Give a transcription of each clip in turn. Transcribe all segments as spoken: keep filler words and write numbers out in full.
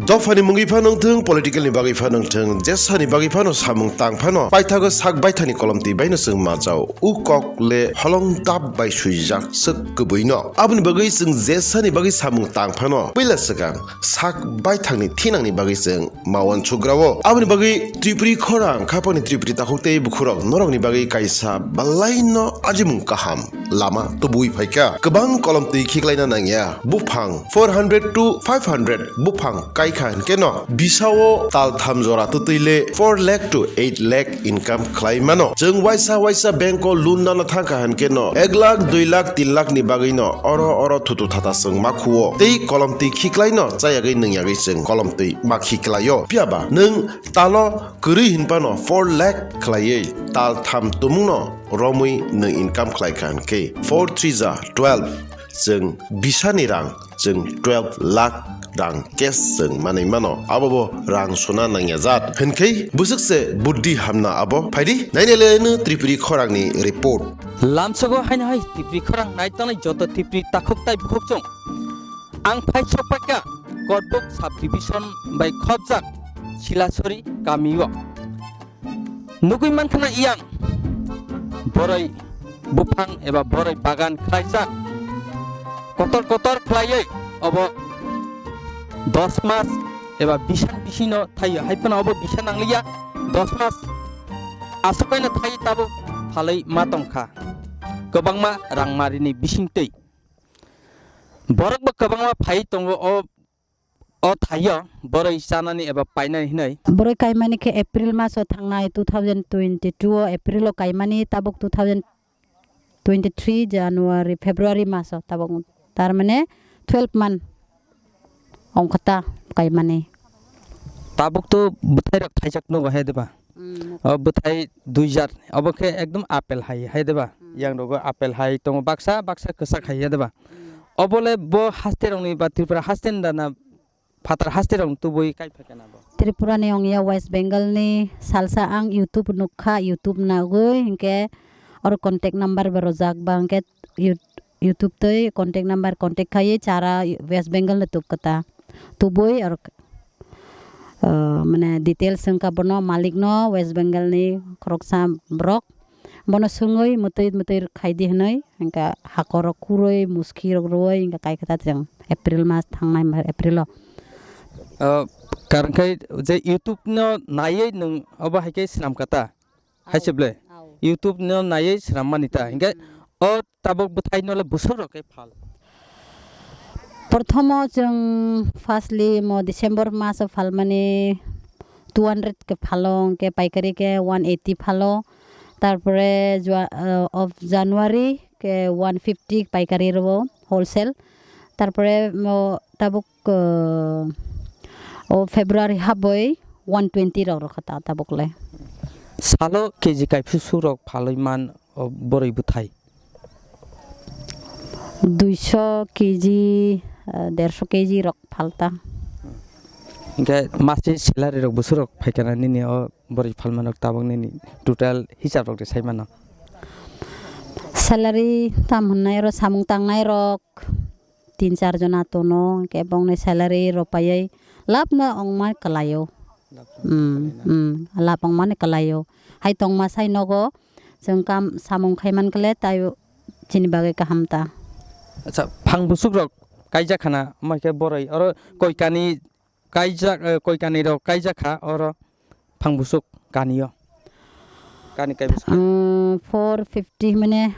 Dophani mungwi phano wngthung, political ni bagwi phano wngthung, jesani bagwi phano samung tang phano, paithago sak baithani kolomtwi baino chwng majao. U kok le holong dap bai swijak swk kwbwi no. Aboni bagwi chwng jesani bagwi samung tang phano, puila swkang sak baithangni thinangni bagwi chwng ma uansukrao. Aboni bagwi Tripuri khorang khapangni Tripuri takhuk tei bukhurok norokni bagwi kaisa balaino ajimung kaham lama tubui phaikha. Kwbang kolomtwi khiklaina nangya. Buphang four hundred to five hundred buphang kaikha hinkhe no bisao taltham jora twtwi le four lakh to eight lakh income khlai mano. Chwng waisa waisa bank o loan nana thangkha hinkhe no ek lakh, dui lakh, tin lakh ni bagwi no oro oro thutu thata chwng ma khuo. Tei kolomtwi khiklai no chayagwi nwngyagwi chwng kolomtwi ma khiklaio. Phiya ba nwng talo kwrwi hinphano four lakh khlaiwi tal tham tumungno romwi nwng income khlaikha hinkhe four three ja twelve, chwng bisani rang chwng twelve lakh rang cash chwng manwi mano. Abo bo rang suna nangya jat. Hinkhe bwswk se buddhi hamna abo. Phaidi nainai le no Tripuri khorangni report. Lamsogo haino hai Tripuri khorang nai tongnai joto Tripuri takhuk tai bukhuk chwng. Ang phai sokpaikha Korbuk subdivision bai khopjak Silasori kamio. Nugui mankha na iyang boroi buphang eba boroi bagan khlaijak. Kotor kotor khlaiwi obo dos mas eba bisan bisino thaio. Hai phano obo bisa nangliya, dos mas aswk kaino thai tabuk phalwi ma tongkha. Kwbangma rangmarini bisingtwi. Borok bo kwbangma phai tongo o, o thaio boroi chanani eba painani hinwi. Boroi kaimani khe April maso thangnai two thousand twenty-two o, April o kaimani, tabuk two thousand twenty-three January, February maso tabuk, tar mane twelve month ongkha ta kaimani. Tabuk to bwthairok thaijak nogo he diba? Mm. O bwthai dui jar, obo khe ekdom apple hai, hai diba? Mm. Yang rogo apple hai tongo, baksa, baksa kwchak hai, hai diba? Mm. Obole bo haste rokni ba Tripura haste ni dana phatar haste rokni tubui kai phaikha na bo? Tripura ni ongya, West Bengal ni. Salsa ang YouTube nukha, YouTube nagwi hinkhe oro contact number bo rwjak ba hinkhe You-, YouTube twi contact number contact khai chara West Bengal ni tubkha ta. Tubui oro, uh, mane details wngkha bono, malik no, West Bengal ni khoroksa borok. Bono swngwi mwtwi mwtwi khai di hwnwi, hwnkha hakorok kurwi, muskirok rwui, hwnkha kaikha ta chwng April mas thangnai ma-, April o. Uh, karwng khai je YouTube no naiwi nwng obo hai khe swnam kha ta? Hai se ble? Au. YouTube no naiwi swnam mani ta. Hwnkhe o tabuk bwthai no le bwswk rok khe phal? Prothomo chwng firstly mo December maso phalmani two hundred khe phalo, hwnkhe paikari khe one eighty phalo. Tarpore jua-, uh, of January khe one fifty paikari rwo wholesale. Tarpore mo tabuk, uh, o February habwi one twenty rok rwkha ta tabuk le. Salo K G kaiphusu rok phalwi man o boroi bwthai? Duiso K G, uh, derso K G rok phalta. Hingke masni salary rok bwswk rok phaikha na nini o boroi phalma rok tabuk nini total hisab rok de sai mano? Salary tam hwnai oro samung tangnai rok tin char jona tono, hingke bongni salary rok paiwi lab no ongma kwlaio. Lab no Hmm, ongma kwlaina. Hmm, lab ongmani kwlaio. Hai tongma sai nogo chwng kam samung khai man kle tai chini bagwi kaham ta. Acha, phang bwswk rok kaijak khana, omo hai khe boroi oro koi kani kaijak, eh, koi kani rok kaijak kha oro phang bwswk kani o. Kani kai bwswk. Ang four fifty mane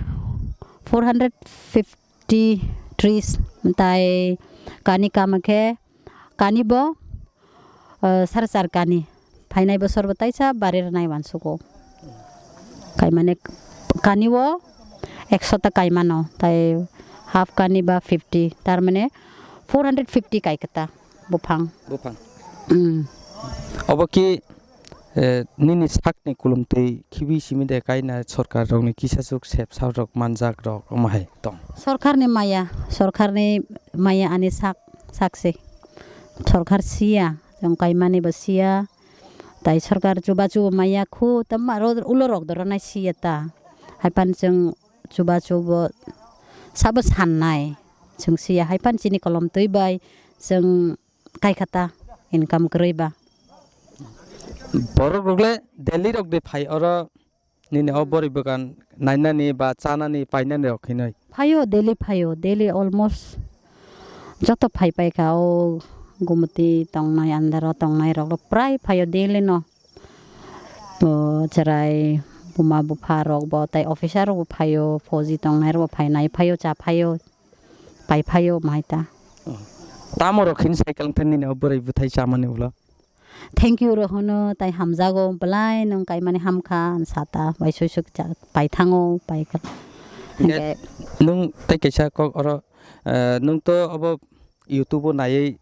four hundred fifty trees tai kani kama khe kani bo, eh, sar char kani. Phainai bosor bo taisa bari rwnai uansugo. Kaimane kani o ekso ta kaimano, tai half kani ba fifty, tar mane four hundred fifty kai khe ta buphang. Buphang. Mm. Obo ki, eh, nini sakni kulumtwi khibi simi de kaina sorkar rokni kisa suk sep sal rok manjak rok omo hai tong? Sorkarni maya, sorkarni maya ani sak, sak se. Sorkar siya, chwng kaimani bo siya. Tai sorkar chubachu maya khu, tamo aro ulo rok doronai siya ta. Hai pan chwng chubachu bo sabo sannai. Chwng siya hai pan chini kolom twi bai chwng kai kha ta. income kwrwi ba. Borok rok le daily rok de phai oro nini o boroi bwgan nainani ba chanani painani rok hinwi? Phaio, daily phaio, daily almost joto phai paikha o Gumti tongnai, andaro tongnai rok prai phaio daily no. Bo chwrai buma bupha rok bo tai officer rok bo phaio, fauji tongnai rok bo phainai phaio, cha phaio, pai phaio, mahai ta. Tamo rok hin cycle thani nini o bwrwi bwthai chamani ulo? Thank you rok hwno, tai hamjago, belai nwng kaimani hamkha, sata bai sui suk cha pai thango, pai kha. Hingke hingke nwng tai kaisa kok oro, eh, nwng to obo YouTube o naiwi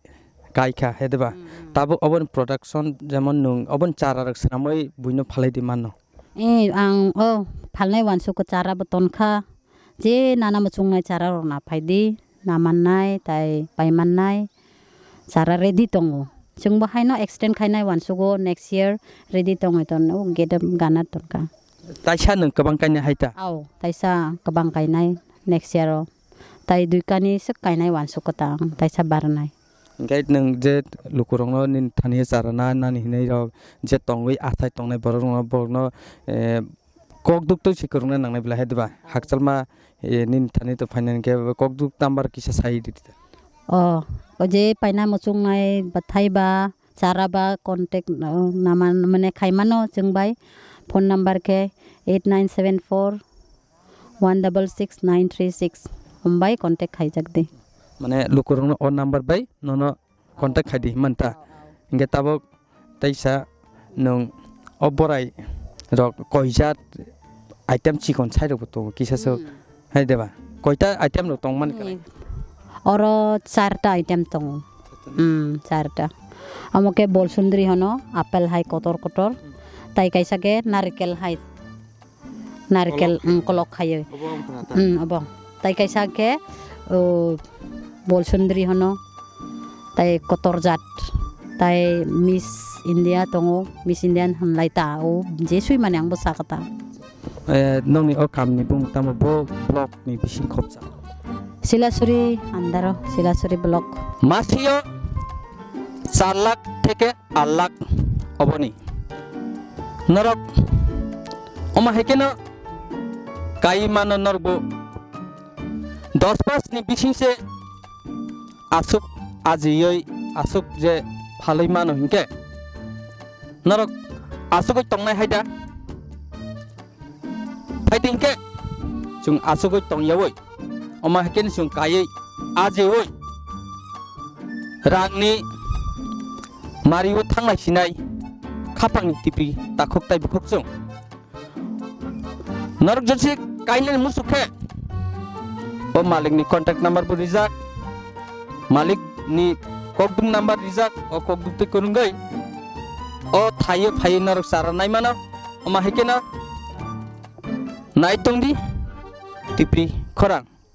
kai kha, he de ba? Mm, mm. Tabuk oboni production, jemon nwng oboni chara rok swnamwi buino phalai di mano. Eh, ang o phalnai uansuk o chara bo ton kha. Je nana muchungnai chara rok na phai di, na mannai, tai pai mannai. Chara ready tongo. Chwng bo haino extend khainai uansugo next year ready tongwi ton, o gate gana ton kha. Taisa nwng kwbang kainai hai ta? Au, taisa kwbang kainai next year o. Tai dui kani swk kainai uansuk kwtang, taisa barnai. Hingke nwng je lukurokno nini thani charana nani hinwi rok je tongwi athai tongnai borok rokno, borokno, eh, kok duk twi si kwrwngna nangnai belai hai diba? Hakchalma, eh, nini thani to phainani khe kok duk number kisa sai rwdi. O, o je paina muchungnai bathai ba, chara ba, contact, uh, naman, mane khaimano chwng bai. Phone number khe eight nine seven four one double six nine three six. Hum bai contact khaijak di. Mane lukurokno o number bai nono contact khai di himanta. Hingke tabok teisa nwng o borai rok koijat item chikon sai rok bo tongo kisa sok. Hmm. Hai deba? Koita item rok tong mani kwlai? Hmm. Oro charta item tongo. Hmm, charta. Omo khe bolsundri hono, apple hai kotor kotor. Tai kaisa khe narikel hai. Narikel, kolok. Hmm, kolok khaiwi. Obo wng khna ta? Hmm, obo. Tai kaisa khe, o, bolsundri hono. Tai kotor jat. Tai Miss India tongo. Miss India hwnlai ta o. Je sui mani ang bo sakha ta. Eh, nokni o kamni bumung tamo bo block ni bising khopsa? Silasuri andaro, Silasuri block. Masio char lakh theke ar lakh oboni. Norok omo hai kheno kai mano norok bo dos pas ni bising se aswk ajiyoi aswk je phalwi mano hinkhe norok aswkoi tongnai hai da? Phai tongkhe chwng aswkgwi tongyaui, omo hai khe chwng kaiwi ajiui rangni mario thanglai sinai khapangni tipri takhuk tai bukhuk chwng. Norok jotsi kainani musuk khe o malikni contact number bo rijak, malikni kokduk number rijak, o kokduk twi kwrwngwi o thaio phaiwi norok chara naimano, omo hai kheno nai tongdi tipri khorang.